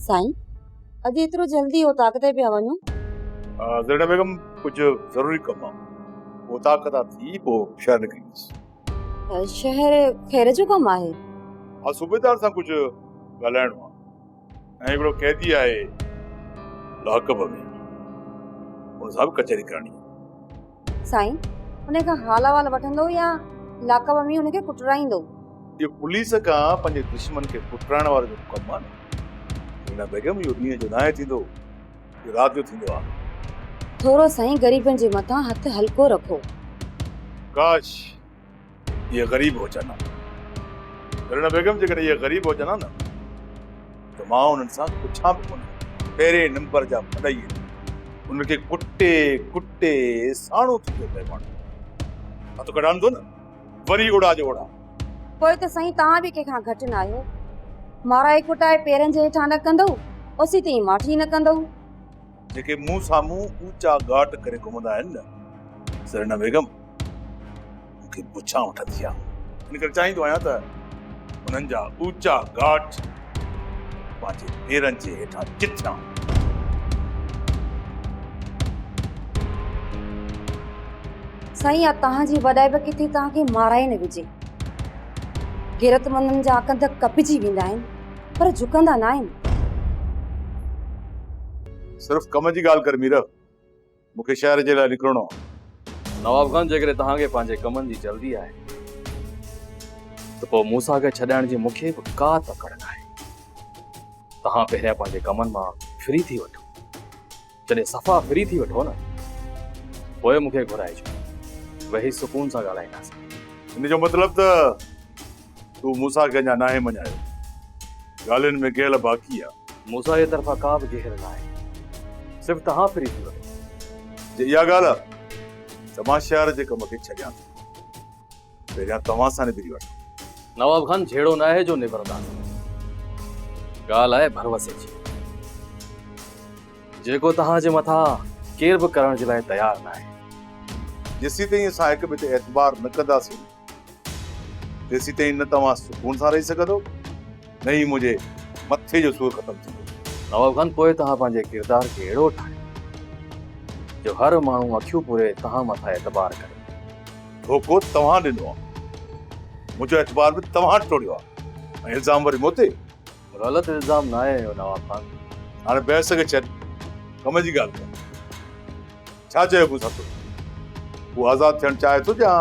سائين اڄ ايترو جلدي اوطاق تي پيا وڃون؟ زرينا بيگم ڪجهه ضروري ڪم آ. اوطاق تان ٿي پوء شهر نڪري ويندس. شهر خير جو ڪم آهي؟ ها صوبيدار سان ڪجهه ڳالهائڻو آ ۽ هڪڙو قيدي آهي لاڪب ۾ ان سان به ڪچهري ڪرڻي آ. سائين ان کان حال احوال وٺندو يا لاڪب ۾ ان کي ڪٽرائيندو؟ اهو پوليس کان پنهنجي دشمن کي ڪٽرائڻ وارو جيڪو ڪم آ نه زرينا بيگم اهو ڏينهن جو ناهي ٿيندو اهو رات جو ٿيندو آ. ٿورو سائين غريبن جي مٿان هٿ هلڪو رکو. ڪاش اهي غريب هجن ها. زرينا بيگم جيڪڏهن اهي غريب هجن ها نه ته مان انهن سان ڪڇان به ڪونه. پهرين نمبر جا ڦڏئي آهن. انهن کي ڪٽي ڪٽي ساڻو ٿي پيو پئي ماڻهو. هٿ ڪڍان ٿو نه وري اڙا جو اڙا. پوء ته سائين توهان به ڪنهن کان گهٽ ناهيو. مارائي ڪٽائي پيرن جي هيٺان نه ڪندؤ، اوسي تائين ماٺ ئي نه ڪندؤ. جيڪي مون سامهون اوچا ڳاٽ ڪري گهمندا آهن نه زرينا بيگم مون کي بڇان وٺندي آهي. ان ڪري چاهيندو آهيان ته انهن جا اوچا ڳاٽ پنهنجي پيرن جي هيٺان چٿيان. سائين اها توهان جي وڏائي به ڪٿي توهان کي مارائي نه وجهي. غيرتمندن جا ڪنڌ ڪپجي ويندا آهن پر جهڪندا ناهن. صرف ڪم جي ڳالهه ڪر مير، مون کي شهر جي لاء نڪرڻو آهي. نواب خان جيڪڏهن توهان کي پنهنجي ڪمن جي جلدي آهي ته پوء موسيٰ کي ڇڏائڻ جي مون کي به ڪا تڪڙ ناهي. توهان پهريان پنهنجي ڪمن مان فري ٿي وٺو. جڏهن صفا فري ٿي وٺو نه پوء مون کي گهرائجو، ويهي سڪون سان ڳالهائينداسين. ان جو مطلب ته تون موسيٰ کي اڃا ناهي مڃايو. ڳالهين ۾ گيل باقي آ. موسيٰ جي طرفان ڪا به گيهر ناهي. صرف توهان فري ٿي وٺو. جي اها ڳالهه آ ته مان شهر جي ڪم کي ڇڏيان ٿو. پهريان توهان سان نبري وٺان. نواب خان جهيڙو ناهي جو نبرنداسين. ڳالهه آهي ڀروسي جي. جيڪو توهان جي مٿان ڪير به ڪرڻ جي لاء تيار ناهي. جيسيتائين اسان هڪ ٻئي تي اعتبار نه ڪنداسين، تيسيتائين نه توهان سڪون سان رهي سگهندو، نه ئي منهنجي مٿي جو سور ختم ٿيندو. نواب خان پوء توهان پنهنجي ڪردار کي اهڙو ٺاهيو جو هر ماڻهو اکيون پوري توهان مٿان اعتبار ڪري. ڌوڪو توهان ڏنو آهي، منهنجو اعتبار به توهان ٽوڙيو آهي ۽ الزام وري مون تي. غلط الزام ناهي هنيو نواب خان. هاڻي بحث کي ڇڏ، ڪم جي ڳالهه ڪر. ڇا چيو مون سان تو؟ هو آزاد ٿيڻ چاهي ٿو يا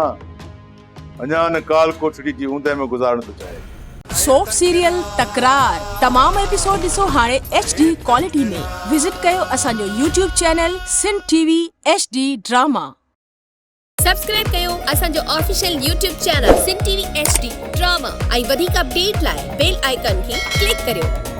اڃا ان ڪال ڪوٺڙي جي اوندهه ۾ گذارڻ ٿو چاهي؟ سوپ سيريل تڪرار تمام ايپيسوڊ ڏسو هاڻي ايڇ ڊي ڪوالٽي ۾ وزٽ ڪيو اسان جو YouTube channel Sindh T V H D drama. Subscribe ڪيو اسان جو official YouTube channel Sindh T V H D drama ۽ وڌيڪ اپڊيٽ لاء بيل آئيڪان کي ڪلڪ ڪريو.